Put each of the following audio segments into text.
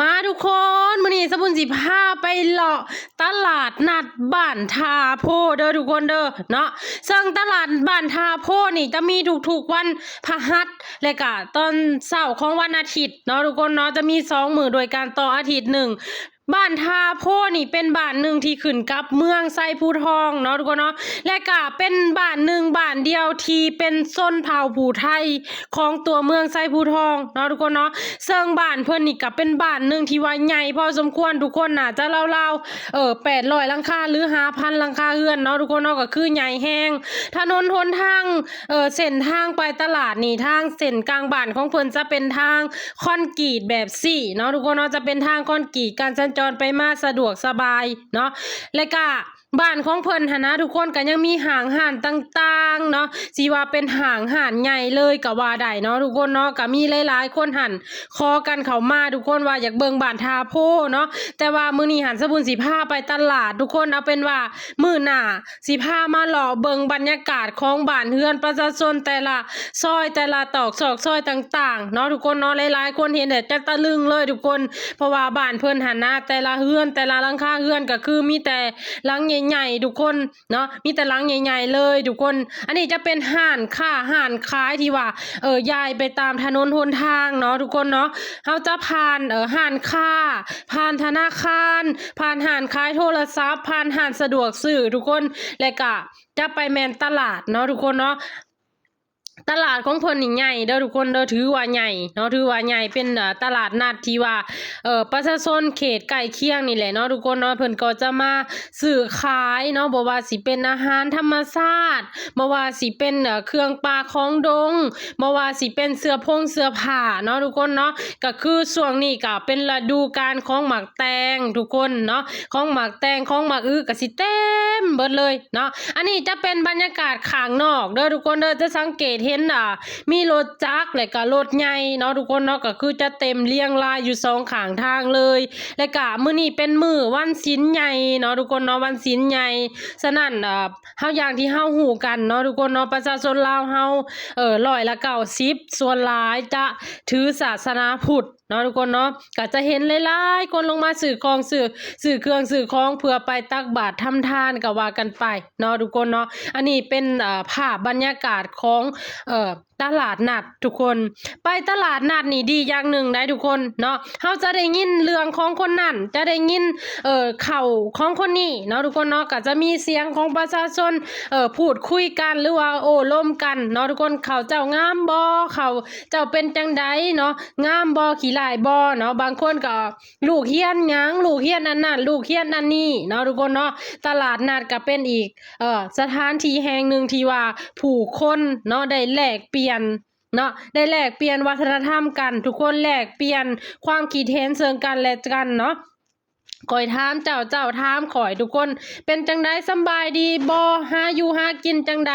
ມາທຸກຄົນ ມື້ນີ້ສະບຸນຊິພາໄປເລາະຕະຫຼາດນັດບ້ານທ່າໂພເດີທຸກຄົນເດີເນາະ. ເຊິ່ງຕະຫຼາດບ້ານທ່າໂພນີ້ຈະມີທຸກໆວັນພະຫັດ ແລະກະຕອນເຊົ້າຂອງວັນອາທິດເນາະທຸກຄົນເນາະ, ຈະມີສອງມື້ດ້ວຍກັນຕໍ່ອາທິດໜຶ່ງ. ບ້ານທ່າໂພນີ້ເປັນບ້ານໜຶ່ງທີ່ຂຶ້ນກັບເມືອງໄຊພູທອງເນາະທຸກຄົນເນາະ, ແລະກະເປັນບ້ານໜຶ່ງບ້ານດຽວທີ່ເປັນຊົນເຜົ່າຜູ້ໄທ ຂອງຕົວເມືອງໄຊພູທອງເນາະທຸກຄົນເນາະ. ເຊິ່ງບ້ານເພິ່ນນີ້ກະເປັນບ້ານໜຶ່ງທີ່ວ່າໃຫຍ່ພໍສົມຄວນ, ທຸກຄົນໜ້າຈະລາວໆ ເອີ ແປດຮ້ອຍຫຼັງຄາ ຫຼື ຫ້າພັນຫຼັງຄາເຮືອນເນາະທຸກຄົນເນາະ, ກະຄືໃຫຍ່ແຮງ. ຖະໜົນຫົນທາງ ເອີ ເສັ້ນທາງໄປຕະຫຼາດນີ້ ທາງເສັ້ນກາງບ້ານຂອງເພິ່ນຈະເປັນທາງຄອນກຣີດແບບຊີ້ເນາະທຸກຄົນເນາະ, ຈະເປັນທາງຄອນກຣີດ, ການສັນຈອນໄປມາສະດວກສະບາຍເນາະ. ແລະກະ ບ້ານຂອງເພິ່ນຫັ້ນນະທຸກຄົນ ກະຍັງມີຫ້າງຮ້ານຕ່າງໆເນາະ, ຊິວ່າເປັນຫ້າງຮ້ານໃຫຍ່ເລີຍກະວ່າໄດ້ເນາະທຸກຄົນເນາະ. ກະມີຫຼາຍໆຄົນຫັ້ນຂໍກັນເຂົ້າມາທຸກຄົນ ວ່າຢາກເບິ່ງບ້ານທ່າໂພເນາະ. ແຕ່ວ່າມື້ນີ້ຫັ້ນສະບຸນຊິພາໄປຕະຫຼາດທຸກຄົນ, ເອົາເປັນວ່າມື້ໜ້າຊິພາມາເລາະເບິ່ງບັນຍາກາດຂອງບ້ານເຮືອນປະຊາຊົນແຕ່ລະຊອຍ ແຕ່ລະຕອກຊອກຊອຍຕ່າງໆເນາະທຸກຄົນເນາະ. ຫຼາຍໆຄົນເຫັນແລ້ວຈະຕະລຶງເລີຍທຸກຄົນ, ເພາະວ່າບ້ານເພິ່ນຫັ້ນນະ ແຕ່ລະເຮືອນ ແຕ່ລະຫຼັງຄາເຮືອນ ກະຄືມີແຕ່ ຫຼັງໃຫຍ່ໆທຸກຄົນເນາະ, ມີແຕ່ຫຼັງໃຫຍ່ໆເລີຍທຸກຄົນ. ອັນນີ້ຈະເປັນຮ້ານຄ້າຮ້ານຂາຍທີ່ວ່າ ເອີ ຢາຍໄປຕາມຖະໜົນຫົນທາງເນາະທຸກຄົນເນາະ. ເຮົາຈະຜ່ານ ເອີ ຮ້ານຄ້າ, ຜ່ານທະນາຄານ, ຜ່ານຮ້ານຂາຍໂທລະສັບ, ຜ່ານຮ້ານສະດວກຊື້ທຸກຄົນ, ແລະກະຈະໄປແມ່ນຕະຫຼາດເນາະທຸກຄົນເນາະ. ຕະຫຼາດຂອງເພິ່ນນີ້ໃຫຍ່ເດີທຸກຄົນເດີ, ຖືວ່າໃຫຍ່ເນາະ, ຖືວ່າໃຫຍ່ ເປັນ ເອີ ຕະຫຼາດນັດທີ່ວ່າ ເອີ ປະຊາຊົນເຂດໃກ້ຄຽງນີ້ແຫຼະເນາະທຸກຄົນເນາະ, ເພິ່ນກໍຈະມາຊື້ຂາຍເນາະ, ບໍ່ວ່າຊິເປັນອາຫານທຳມະຊາດ, ບໍ່ວ່າຊິເປັນ ເອີ ເຄື່ອງປ່າຂອງດົງ, ບໍ່ວ່າຊິເປັນເສື້ອຜົງເສື້ອຜ້າເນາະທຸກຄົນເນາະ. ກະຄືຊ່ວງນີ້ກະເປັນລະດູການຂອງໝາກແຕງທຸກຄົນເນາະ, ຂອງໝາກແຕງ ຂອງໝາກອຶກະຊິເຕັມເບິດເລີຍ ເນາະ. ອັນນີ້ຈະເປັນບັນຍາກາດຂ້າງນອກເດີທຸກຄົນເດີ, ຈະສັງເກດເຫັນ ອ່າ ມີລົດຈັກ ແລະກະລົດໃຫຍ່ເນາະທຸກຄົນເນາະ, ກະຄືຈະເຕັມລຽງລາຍຢູ່ສອງຂ້າງທາງເລີຍ. ແລະກະມື້ນີ້ເປັນມື້ວັນສິນໃຫຍ່ເນາະທຸກຄົນເນາະ, ວັນສິນໃຫຍ່ ສະນັ້ນ ເຮົາ ຢ່າງທີ່ເຮົາຮູ້ກັນເນາະທຸກຄົນເນາະ, ປະຊາຊົນລາວເຮົາ ເອີ ຮ້ອຍລະເກົ້າສິບສ່ວນຫຼາຍຈະຖືສາສະໜາພຸດ ເນາະທຸກຄົນເນາະ. ກະຈະເຫັນຫຼາຍໆຄົນລົງມາຊື້ຂອງ ຊື້ ຊື້ເຄື່ອງຊື້ຂອງເພື່ອໄປຕັກບາດທຳທານກະວ່າກັນໄປເນາະທຸກຄົນເນາະ. ອັນນີ້ເປັນ ເອີ ພາບບັນຍາກາດຂອງ ເອີ ຕະຫຼາດນັດທຸກຄົນ. ໄປຕະຫຼາດນັດນີ້ດີຢ່າງໜຶ່ງໄດ໋ທຸກຄົນເນາະ, ເຮົາຈະໄດ້ຍິນເລື່ອງຂອງຄົນນັ້ນ ຈະໄດ້ຍິນ ເອີ ຂ່າວຂອງຄົນນີ້ເນາະທຸກຄົນເນາະ. ກະຈະມີສຽງຂອງປະຊາຊົນ ເອີ ພູດຄຸຍກັນ ຫຼືວ່າໂອ້ລົມກັນເນາະທຸກຄົນ. ເຂົາເຈົ້າງາມບໍ່? ເຂົາ ເຈົ້າເປັນຈັ່ງໃດເນາະ, ງາມບໍ່? ຂີ້ຮ້າຍບໍ່ເນາະ? ບາງຄົນກໍ ລູກຮຽນຫຍັງ? ລູກຮຽນອັນນັ້ນ ລູກຮຽນອັນນີ້ເນາະທຸກຄົນເນາະ. ຕະຫຼາດນັດກໍເປັນອີກ ເອີ ສະຖານທີ່ແຫ່ງໜຶ່ງທີ່ວ່າຜູ້ຄົນເນາະ ໄດ້ແລກປ່ຽນເນາະ, ໄດ້ແລກປ່ຽນວັດທະນະທຳກັນ, ທຸກຄົນແລກປ່ຽນຄວາມຄິດເຫັນເຊິ່ງກັນແລະກັນເນາະ. ຂ້ອຍຖາມເຈົ້າ ເຈົ້າຖາມຂ້ອຍ, ທຸກຄົນເປັນຈັ່ງໃດ ສຳບາຍດີບໍ່ ຫາຢູ່ຫາກິນຈັ່ງໃດ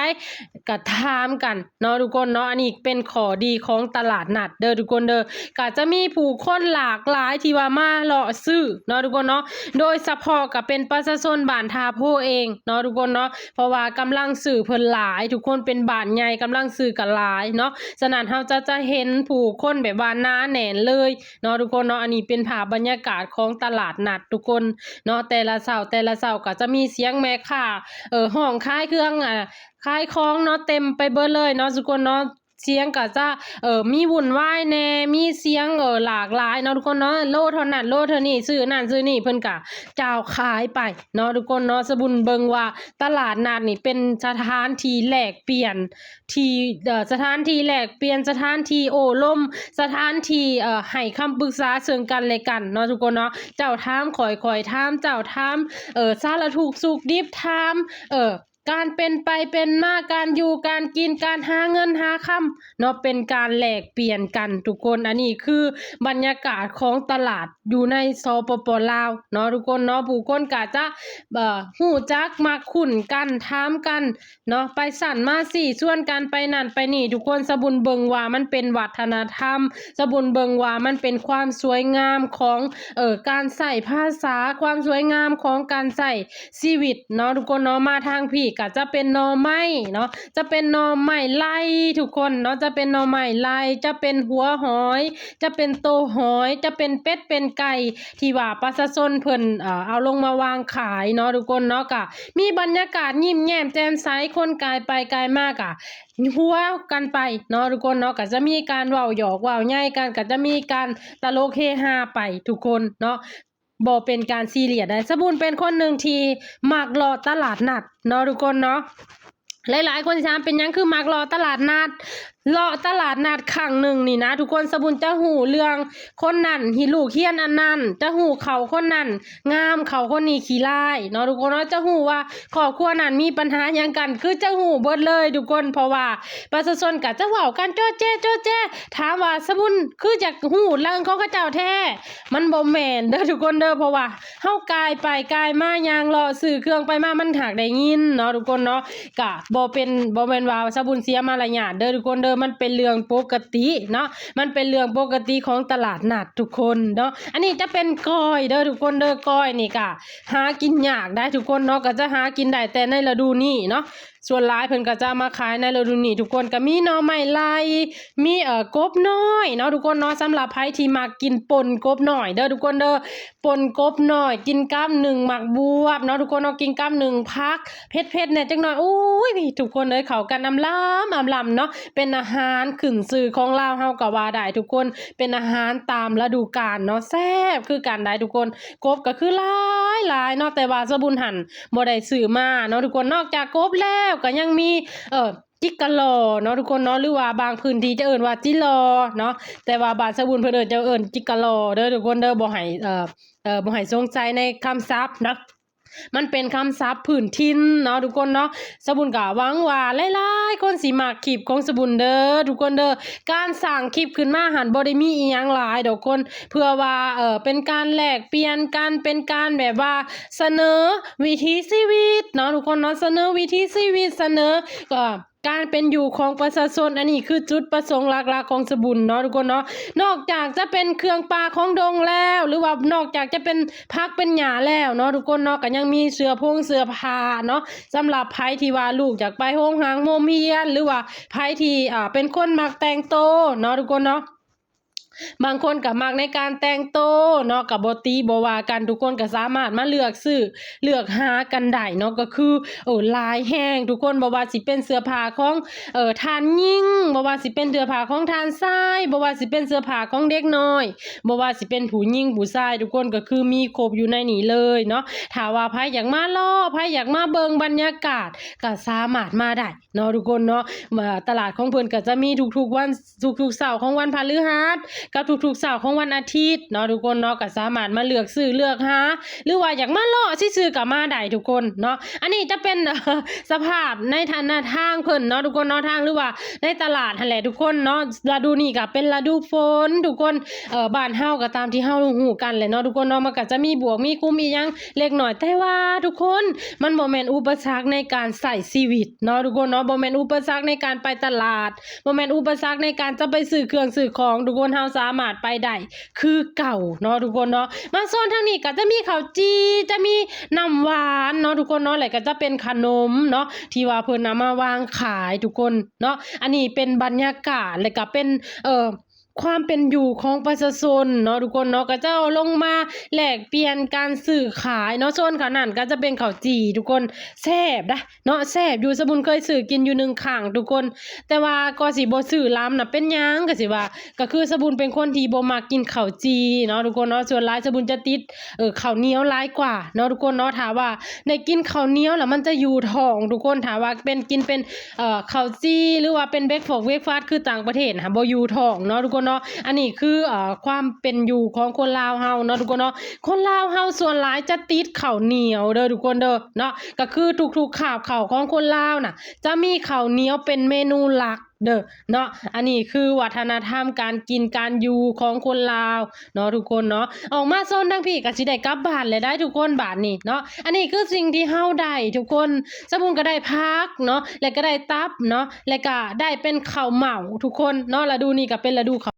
ກະຖາມກັນເນາະທຸກຄົນເນາະ. ອັນນີ້ເປັນຂໍ້ດີຂອງຕະຫຼາດນັດເດີທຸກຄົນເດີ, ກະຈະມີຜູ້ຄົນຫຼາກຫຼາຍທີ່ວ່າມາເລາະຊື້ເນາະທຸກຄົນເນາະ, ໂດຍສະເພາະກະເປັນປະຊາຊົນບ້ານທ່າໂພເອງເນາະທຸກຄົນເນາະ, ເພາະວ່າກຳລັງຊື້ເພິ່ນຫຼາຍ, ທຸກຄົນເປັນບ້ານໃຫຍ່ ກຳລັງຊື້ກະຫຼາຍເນາະ. ສະນັ້ນເຮົາຈະ ຈະເຫັນຜູ້ຄົນແບບວ່າໜາແໜ້ນເລີຍ ເນາະທຸກຄົນເນາະ. ອັນນີ້ເປັນພາບບັນຍາກາດຂອງຕະຫຼາດນັດທຸກຄົນເນາະ, ແຕ່ລະເຊົ້າ ແຕ່ລະເຊົ້າກໍຈະມີສຽງແມ່ຄ້າ ເອີ ຮ້ອງຂາຍເຄື່ອງ ອາ ຂາຍຂອງເນາະ ເຕັມໄປເບິດເລີຍເນາະທຸກຄົນເນາະ. ສຽງກໍຈະ ເອີ ມີວຸ່ນວາຍແດ່ ມີສຽງ ເອີ ຫຼາກຫຼາຍເນາະທຸກຄົນເນາະ, ໂລເທົ່ານັ້ນໂລເທົ່ານີ້ ຊື້ນັ້ນຊື້ນີ້ ເພິ່ນກໍຈ່າວຂາຍໄປເນາະທຸກຄົນເນາະ. ສະບຸນເບິ່ງວ່າຕະຫຼາດນັດນີ້ເປັນສະຖານທີ່ແລກປ່ຽນ ທີ່ ເອີ ສະຖານທີ່ແລກປ່ຽນ ສະຖານທີ່ໂອ້ລົມ ສະຖານທີ່ ເອີ ໃຫ້ຄຳປຶກສາເຊິ່ງກັນແລະກັນເນາະທຸກຄົນເນາະ. ເຈົ້າຖາມຂ້ອຍ ຂ້ອຍຖາມເຈົ້າ ຖາມ ເອີ ສາລະທຸກສຸກດິບ ຖາມ ເອີ ການເປັນໄປເປັນມາ ການຢູ່ການກິນ ການຫາເງິນຫາຄຳເນາະ, ເປັນການແລກປ່ຽນກັນທຸກຄົນ. ອັນນີ້ຄືບັນຍາກາດຂອງຕະຫຼາດຢູ່ໃນ ສປປ ລາວ ເນາະທຸກຄົນເນາະ. ຜູ້ຄົນກໍຈະ ເອີ ຮູ້ຈັກມັກຄຸ້ນກັນ ຖາມກັນ ເນາະ ໄປຊັ້ນມາຊີ້ ຊວນກັນໄປນັ້ນໄປນີ້ທຸກຄົນ. ສະບຸນເບິ່ງວ່າມັນເປັນວັດທະນະທຳ ສະບຸນເບິ່ງວ່າມັນເປັນຄວາມສວຍງາມຂອງ ເອີ ການໃຊ້ພາສາ ຄວາມສວຍງາມຂອງການໃຊ້ຊີວິດເນາະທຸກຄົນເນາະ. ມາທາງພີ້ ກໍຈະເປັນໜໍ່ໄມ້ເນາະ ຈະເປັນໜໍ່ໄມ້ໄລ່ທຸກຄົນເນາະ ຈະເປັນໜໍ່ໄມ້ໄລ່ ຈະເປັນຫົວຫອຍ ຈະເປັນໂຕຫອຍ ຈະເປັນເປັດເປັນໄກ່ ທີ່ວ່າປະຊາຊົນເພິ່ນ ເອີ ເອົາລົງມາວາງຂາຍເນາະທຸກຄົນເນາະ. ກະມີບັນຍາກາດຍິ້ມແຍ້ມແຈ່ມໃສ ຄົນກາຍໄປກາຍມາກະຫົວກັນໄປເນາະທຸກຄົນເນາະ ກະຈະມີການເວົ້າຫຍອກເວົ້າໃຍກັນ ກະຈະມີການຕະຫຼົກເຮຮາໄປທຸກຄົນເນາະ ບໍ່ເປັນການຊີຣຽສໃດ໋. ສະບຸນເປັນຄົນໜຶ່ງທີ່ມັກເລາະຕະຫຼາດນັດເນາະທຸກຄົນເນາະ. ຫຼາຍໆຄົນຊິຖາມເປັນຫຍັງຄືມັກເລາະຕະຫຼາດນັດ ເລາະຕະຫຼາດນັດຄັ້ງໜຶ່ງນີ້ນະທຸກຄົນ ສະບຸນຈະຮູ້ເລື່ອງຄົນນັ້ນ ຮີລູກຮຽນອັນນັ້ນ ຈະຮູ້ເຂົາຄົນນັ້ນງາມ ເຂົາຄົນນີ້ຂີ້ຮ້າຍເນາະທຸກຄົນເນາະ ຈະຮູ້ວ່າຄອບຄົວນັ້ນມີບັນຫາຫຍັງກັນ ຄືຈະຮູ້ເບິດເລີຍທຸກຄົນ ເພາະວ່າປະຊາຊົນກໍຈະເວົ້າກັນໂຈະແຈະໂຈະແຈະ. ຖາມວ່າສະບຸນຄືຢາກຮູ້ເລື່ອງຂອງເຂົາເຈົ້າແທ້ ມັນບໍ່ແມ່ນເດີທຸກຄົນເດີ ເພາະວ່າເຮົາກາຍໄປກາຍມາ ຍ່າງເລາະຊື້ເຄື່ອງໄປມາ ມັນຫາກໄດ້ຍິນເນາະທຸກຄົນເນາະ. ກະບໍ່ເປັນ ບໍ່ແມ່ນວ່າສະບຸນເສຍມາລະຍາດເດີທຸກຄົນເດີ ມັນເປັນເລື່ອງປົກກະຕິເນາະ ມັນເປັນເລື່ອງປົກກະຕິຂອງຕະຫຼາດນັດທຸກຄົນເນາະ. ອັນນີ້ຈະເປັນກ້ອຍເດີທຸກຄົນເດີ ກ້ອຍນີ້ກະຫາກິນຍາກໄດ໋ທຸກຄົນເນາະ ກະຈະຫາກິນໄດ້ແຕ່ໃນລະດູນີ້ເນາະ. ສ່ວນຫຼາຍເພິ່ນກໍຈະມາຂາຍໃນລະດູນີ້ທຸກຄົນ ກໍມີໜໍ່ໄມ້ໄລ່ ມີ ເອີ ກົບນ້ອຍເນາະທຸກຄົນເນາະ. ສຳລັບໃຜທີ່ມັກກິນປົ່ນກົບນ້ອຍເດີທຸກຄົນເດີ ປົ່ນກົບນ້ອຍ ກິນກັບໜຶ້ງໝາກບວບເນາະທຸກຄົນເນາະ ກິນກັບໜຶ້ງຜັກເຜັດໆແດ່ຈັກໜ້ອຍ ໂອ້ຍ ທຸກຄົນເອີຍ ເຂົ້າກັນອຳລຳອຳລຳເນາະ. ເປັນອາຫານຂຶ້ນຊື່ຂອງລາວເຮົາກໍວ່າໄດ້ທຸກຄົນ ເປັນອາຫານຕາມລະດູການເນາະ ແຊບຄືກັນໄດ໋ທຸກຄົນ. ກົບກໍຄືຫຼາຍໆເນາະ ແຕ່ວ່າສະບຸນຫັ້ນ ບໍ່ໄດ້ຊື້ມາເນາະທຸກຄົນ. ນອກຈາກກົບແລ້ວກໍຍັງມີ ເອີ ຈິກກະລໍເນາະທຸກຄົນເນາະ ຫຼືວ່າບາງພື້ນທີ່ຈະເອີ້ນວ່າຈິລໍເນາະ ແຕ່ວ່າບ້ານສະບຸນເພິ່ນເອີ້ນ ຈະເອີ້ນຈິກກະລໍເດີທຸກຄົນເດີ ບໍ່ໃຫ້ ເອີ ເອີ ບໍ່ໃຫ້ສົງໄສໃນຄຳສັບເນາະ ມັນເປັນຄຳສັບພື້ນຖິ່ນເນາະທຸກຄົນເນາະ. ສະບຸນກໍຫວັງວ່າຫຼາຍໆຄົນຊິມັກຄລິບຂອງສະບຸນເດີທຸກຄົນເດີ. ການສ້າງຄລິບຂຶ້ນມາຫັ້ນບໍ່ໄດ້ມີອີ່ຫຍັງຫຼາຍດອກຄົນ ເພື່ອວ່າ ເອີ ເປັນການແລກປ່ຽນກັນ ເປັນການແບບວ່າສະເໜີວິຖີຊີວິດເນາະທຸກຄົນເນາະ ສະເໜີວິຖີຊີວິດ ສະເໜີ ເອີ ການເປັນຢູ່ຂອງປະຊາຊົນ ອັນນີ້ຄືຈຸດປະສົງຫຼັກໆຂອງສະບຸນເນາະທຸກຄົນເນາະ. ນອກຈາກຈະເປັນເຄື່ອງປ່າຂອງດົງແລ້ວ ຫຼືວ່ານອກຈາກຈະເປັນຜັກເປັນຫຍ້າແລ້ວເນາະທຸກຄົນເນາະ ກໍຍັງມີເສື້ອຜົງເສື້ອຜ້າເນາະ ສຳລັບໃຜທີ່ວ່າລູກຢາກໄປໂຮງຮາງໂຮງຮຽນ ຫຼືວ່າໃຜທີ່ ອ່າ ເປັນຄົນມັກແຕ່ງໂຕເນາະທຸກຄົນເນາະ. ບາງຄົນກໍມັກໃນການແຕ່ງໂຕເນາະ ກໍບໍ່ຕິບໍ່ວ່າກັນ ທຸກຄົນກໍສາມາດມາເລືອກຊື້ເລືອກຫາກັນໄດ້ເນາະ. ກໍຄື ໂອ້ ຫຼາຍແຮງທຸກຄົນ ບໍ່ວ່າຊິເປັນເສື້ອຜ້າຂອງ ເອີ ທ່ານຍິງ ບໍ່ວ່າຊິເປັນເສື້ອຜ້າຂອງທ່ານຊາຍ ບໍ່ວ່າຊິເປັນເສື້ອຜ້າຂອງເດັກນ້ອຍ ບໍ່ວ່າຊິເປັນຜູ້ຍິງຜູ້ຊາຍ ທຸກຄົນກໍຄືມີຄົບຢູ່ໃນນີ້ເລີຍເນາະ. ຖ້າວ່າໃຜຢາກມາເລາະ ໃຜຢາກມາເບິ່ງບັນຍາກາດ ກໍສາມາດມາໄດ້ ເນາະທຸກຄົນເນາະ. ມາ ຕະຫຼາດຂອງເພິ່ນກໍຈະມີທຸກໆວັນ ທຸກໆເຊົ້າຂອງວັນພະລືຫັດ ກັບທຸກໆເຊົ້າຂອງວັນອາທິດເນາະທຸກຄົນເນາະ. ກໍສາມາດມາເລືອກຊື້ເລືອກຫາ ຫຼືວ່າຢາກມາເລາະຊື່ໆກໍມາໄດ້ທຸກຄົນເນາະ. ອັນນີ້ຈະເປັນ ສະພາບໃນທ່ານນະທາງເພິ່ນເນາະທຸກຄົນເນາະ ທາງ ຫຼືວ່າໃນຕະຫຼາດຫັ້ນແຫຼະທຸກຄົນເນາະ. ລະດູນີ້ກໍເປັນລະດູຝົນທຸກຄົນ ເອີ ບ້ານເຮົາກໍຕາມທີ່ເຮົາຮູ້ກັນແຫຼະເນາະທຸກຄົນເນາະ ມັນກໍຈະມີບວກມີຄຸມອີ່ຫຍັງເລັກນ້ອຍ ແຕ່ວ່າທຸກຄົນ ມັນບໍ່ແມ່ນອຸປະສັກໃນການໃຊ້ຊີວິດເນາະທຸກຄົນເນາະ ບໍ່ແມ່ນອຸປະສັກໃນການໄປຕະຫຼາດ ບໍ່ແມ່ນອຸປະສັກໃນການຈະໄປຊື້ເຄື່ອງຊື້ຂອງ ທຸກຄົນ ເຮົາສາມາດໄປໄດ້ຄືເກົ່າເນາະທຸກຄົນເນາະ. ມາໂຊນທາງນີ້ກໍຈະມີເຂົ້າຈີ່ ຈະມີນ້ຳຫວານເນາະທຸກຄົນເນາະ ແລະກໍຈະເປັນຂະໜົມເນາະ ທີ່ວ່າເພິ່ນເອົາມາວາງຂາຍທຸກຄົນເນາະ. ອັນນີ້ເປັນບັນຍາກາດ ແລະກໍເປັນ ເອີ ຄວາມເປັນຢູ່ຂອງປະຊາຊົນເນາະທຸກຄົນເນາະ ກໍຈະເອົາລົງມາແລກປ່ຽນການຊື້ຂາຍເນາະ. ໂຊນຂ້າງນັ້ນກໍຈະເປັນເຂົ້າຈີ່ທຸກຄົນ ແຊບດະເນາະ ແຊບຢູ່ ສະບຸນເຄີຍຊື້ກິນຢູ່ໜຶ່ງຄັ້ງທຸກຄົນ ແຕ່ວ່າກໍຊິບໍ່ຊື້ຫຼາຍນະ ເປັນຫຍັງກໍຊິວ່າ ກໍຄືສະບຸນເປັນຄົນທີ່ບໍ່ມັກກິນເຂົ້າຈີ່ເນາະທຸກຄົນເນາະ. ສ່ວນຫຼາຍສະບຸນຈະຕິດ ເອີ ເຂົ້າໜຽວຫຼາຍກວ່າເນາະທຸກຄົນເນາະ. ຖ້າວ່າໄດ້ກິນເຂົ້າໜຽວແລ້ວມັນຈະຢູ່ທ້ອງທຸກຄົນ ຖ້າວ່າເປັນ ກິນເປັນ ເອີ ເຂົ້າຈີ່ ຫຼືວ່າເປັນເບຣກຟາສ ເບຣກຟາສຄືຕ່າງປະເທດຫັ້ນ ບໍ່ຢູ່ທ້ອງເນາະທຸກຄົນເນາະ. ອັນນີ້ຄື ເອີ ຄວາມເປັນຢູ່ຂອງຄົນລາວເຮົາເນາະທຸກຄົນເນາະ. ຄົນລາວເຮົາສ່ວນຫຼາຍຈະຕິດເຂົ້າໜຽວເດີທຸກຄົນເດີເນາະ ກໍຄືທຸກໆຄາບເຂົ້າຂອງຄົນລາວນະ ຈະມີເຂົ້າໜຽວເປັນເມນູຫຼັກ ເດີເນາະ. ອັນນີ້ຄືວັດທະນະທຳການກິນການຢູ່ຂອງຄົນລາວເນາະທຸກຄົນເນາະ. ອອກມາໂຊນທາງພີ້ກໍຊິໄດ້ກັບບ້ານແລ້ວໄດ໋ທຸກຄົນບາດນີ້ເນາະ. ອັນນີ້ຄືສິ່ງທີ່ເຮົາໄດ້ທຸກຄົນ ສະບຸນກໍໄດ້ຜັກເນາະ ແລະກໍໄດ້ຕັບເນາະ ແລະກໍໄດ້ເປັນເຂົ້າເໝົາທຸກຄົນເນາະ. ລະດູນີ້ກໍເປັນລະດູເຂົ້າ